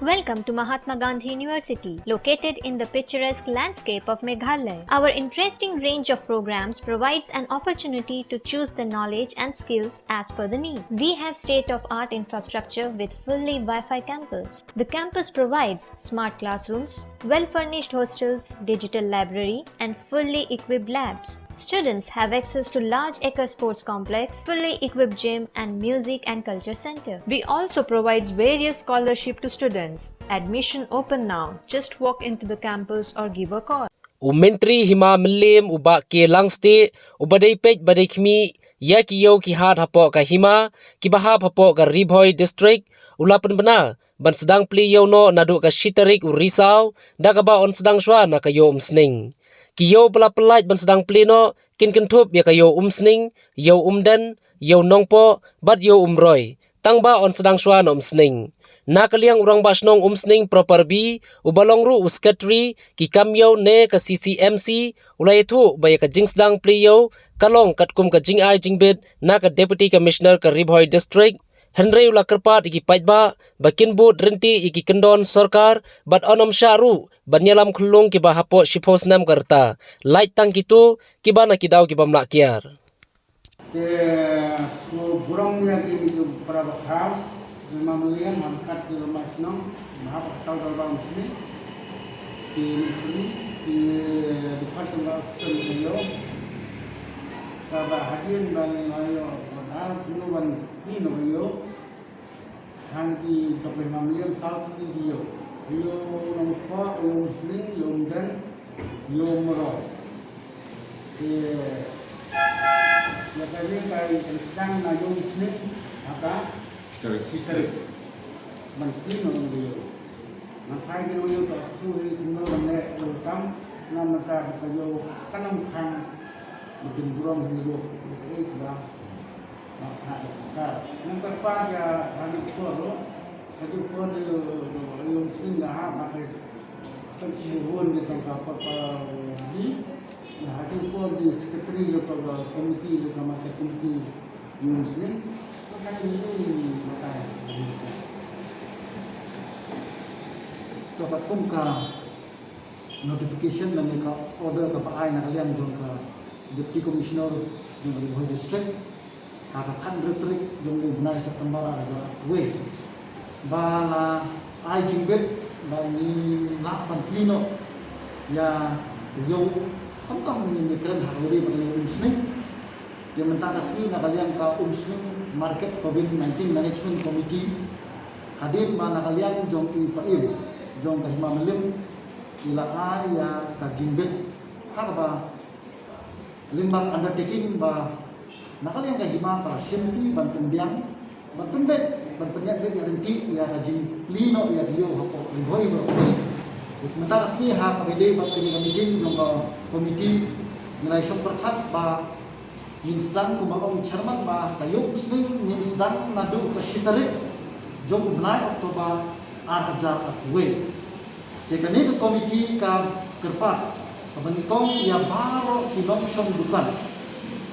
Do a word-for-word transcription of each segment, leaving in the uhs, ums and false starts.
Welcome to Mahatma Gandhi University, located in the picturesque landscape of Meghalaya. Our interesting range of programs provides an opportunity to choose the knowledge and skills as per the need. We have state-of-art infrastructure with fully Wi-Fi campus. The campus provides smart classrooms, well-furnished hostels, digital library, and fully equipped labs. Students have access to large acre sports complex, fully equipped gym, and music and culture center. We also provides various scholarship to students. Admission open now. Just walk into the campus or give a call. U Myntri Hima Mylliem u Bah K Langstieh, uba dei peit ba dei khmih ïa ki ïew ki hat hapoh ka hima kiba hap hapoh ka Ri Bhoi District, u la pynbna ban sdang plie ïew noh naduh ka shi tarik u Risaw, da kaba yn sdang shuwa na ka Ïew Umsning. Ki ïew ba la pyllait ban sdang plie noh kin kynthup ïa ka Ïew Umsning, Ïew Umden, Ïew Nongpoh bad Ïew Umroi, tang ba yn sdang shuwa na Umsning. Na ka liang u Rangbah Shnong Umsning Proper B, uba long ruh u Secretary ki kam ïew ne ka C C M C, u la ïathuh ba ïa ka jingsdang plie ïew ka long katkum ka jingai jingbit na ka Deputy Commissioner ka Ri Bhoi District. Hynrei u la kyrpad ïa ki paidbah ba kin bud ryntih ïa ki kyndon sorkar bad yn ym shah ruh ban ïalam khyllung kiba hapoh shiphew snem ka rta, lait tang kito kiba na ki daw ki bym lah kiar. Te sngewburom ïa kine ki para bakha, Hima Mylliem, ryngkat ki rangbah shnong, bad ki thaw dorbar Umsning, ki, ki dkhot jong ka Association ka ïew. Kaba hadien ba ngi la ïoh order kumno ban plie noh ïew. Hangta ki jong ka Hima Mylliem saw tylli ki ïew. Ïew Nongpoh, Ïew Umsning, Ïew Umden, Ïew Umroi. Te ïa kane ka sdang na Ïew Umsning ha ka shi tarik. Shi tarik. Ban plie noh ïew. Ngan tharai ki nongïew to shu hi kumno ban leh welcome, namar ka ïew kan ym khang, ba kin burom hi ruh, eh, kiba Ngan kyrpad ïa, ha juh por ruh, ha juh por de, de, de, ïa u sing la ha, ma ka, ka ki bun de tang ka por, por di, ha juh por de secretary de, por committee de, ka ma ka committee ïa u sing, ma ka ni, ma ka. To ka kum ka notification lane ka order kaba ai na ka liang jong ka Deputy Commissioner jong ka Ri Bhoi District. Ha ka khathynriew tarik jong u bnai September ar hajar arphew wei. Ba la ai jingbit ba ngin lah ban plie noh ïa ka ïew khamtam ngin ïakren ha kawei de ba ka ïew Umsning. Te mynta ka sngi na ka liang ka Umsning Market Covid nineteen Management Committee hadien ba na ka liang jong i paidbah jong ka Hima Mylliem i la ai ïa ka jingbit ha kaba lyngba undertaking ba na ka liang ka hima ka la shim ti ban pynbiang, ban pynbeit, ban pynïaid beit ïa ryntih ïa ka jingplie noh ïa ka ïew hapoh Ri Bhoi baroh kawei. Mynta ka sngi ha kaba ïadei bad kane ka meeting jong ka committee, ngi la ïa shong pyrkhat ba ngin sdang kumba ong chairman ba ka ïew Umsning ngin sdang naduh ka shi tarik jong u bnai October ar hajar arphew wei. Te kane ka committee ka kyrpad kaba nyngkong ïa baroh ki nongshong dukan,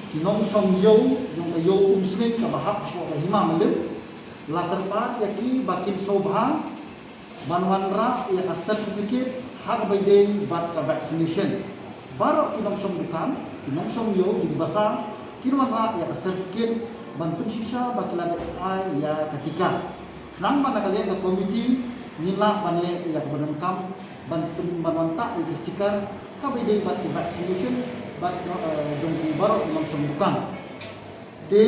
ki nongshong ïew jong ka ïew Umsning kaba hap shuwa ka Hima Mylliem, la kyrpad ïa ki ba kin sngewbha ban wanrah ïa ka certificate ha kaba ïadei bad ka vaccination. Baroh ki nongshong dukan, ki nongshong ïew jong ki basa kin wanrah ïa ka certificate ban pynshisha ba ki la dep ai ïa ka tika. Khnang ba na ka liang ka committee ngin lah ban leh ïa kaba donkam ban pyn-, ban wanrah ïa ka sticker kaba ïadei bad ka vaccination bad, eh, jong ki baroh ki nongshong dukan. Te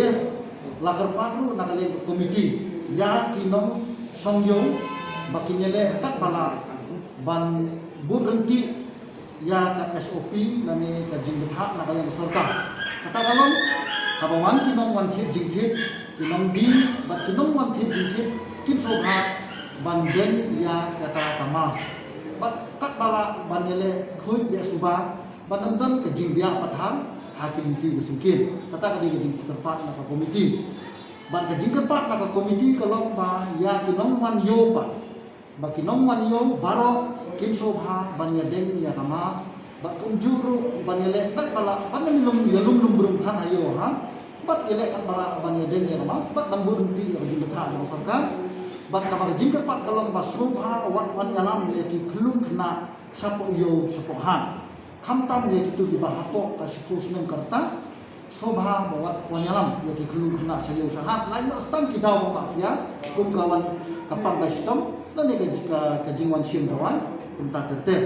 la kyrpad ruh na ka liang ka committee ïa ki nongshong ïew ba kin ïaleh katba lah ban bud ryntih ïa ka S O P lane ka jingbthah na ka liang ka sorkar. Kata ka long haba wan ki nongwan thied jingthied, ki nongdie bad ki nongwan thied jingthied kin sngewbha ban don ïa kata ka mask. Bad katba lah ban ïaleh khuid ïa suba ban ym don ka jingbiah pathar ha ki lynti ba syngkien. Kata ka dei ka jingkyrpad na ka committee. Bad ka jingkyrpad na ka committee ka long ba ïa ki nongwan ïew pat, ba ki nongwan ïew baroh kin sngewbha ban ïadeng ïa ka mask. Bad kumjuh ruh ban ïaleh katba lah ban ym lum, ïalum lum brung than ha ïew ha. Bad ïaleh katba lah ban ïadeng ïa ka mask bad ban bud ryntih ïa ka jingbthah jong ka sorkar. Bad kaba ka jingkyrpad ka long ba sngewbha wat wan ïalam ïa ki khyllung khynnah shapoh ïew shapoh hat. Khamtam ïa kito kiba hapoh ka shiphew snem ka rta, sngewbha ba wat wan ïalam ïa ki khyllung khynnah sha ïew sha hat. Lait noh tang ki daw ba ma pia kum ka wan ka pang ka shitom lane ka, ka, ka jingwan shim dawai kumta ter ter.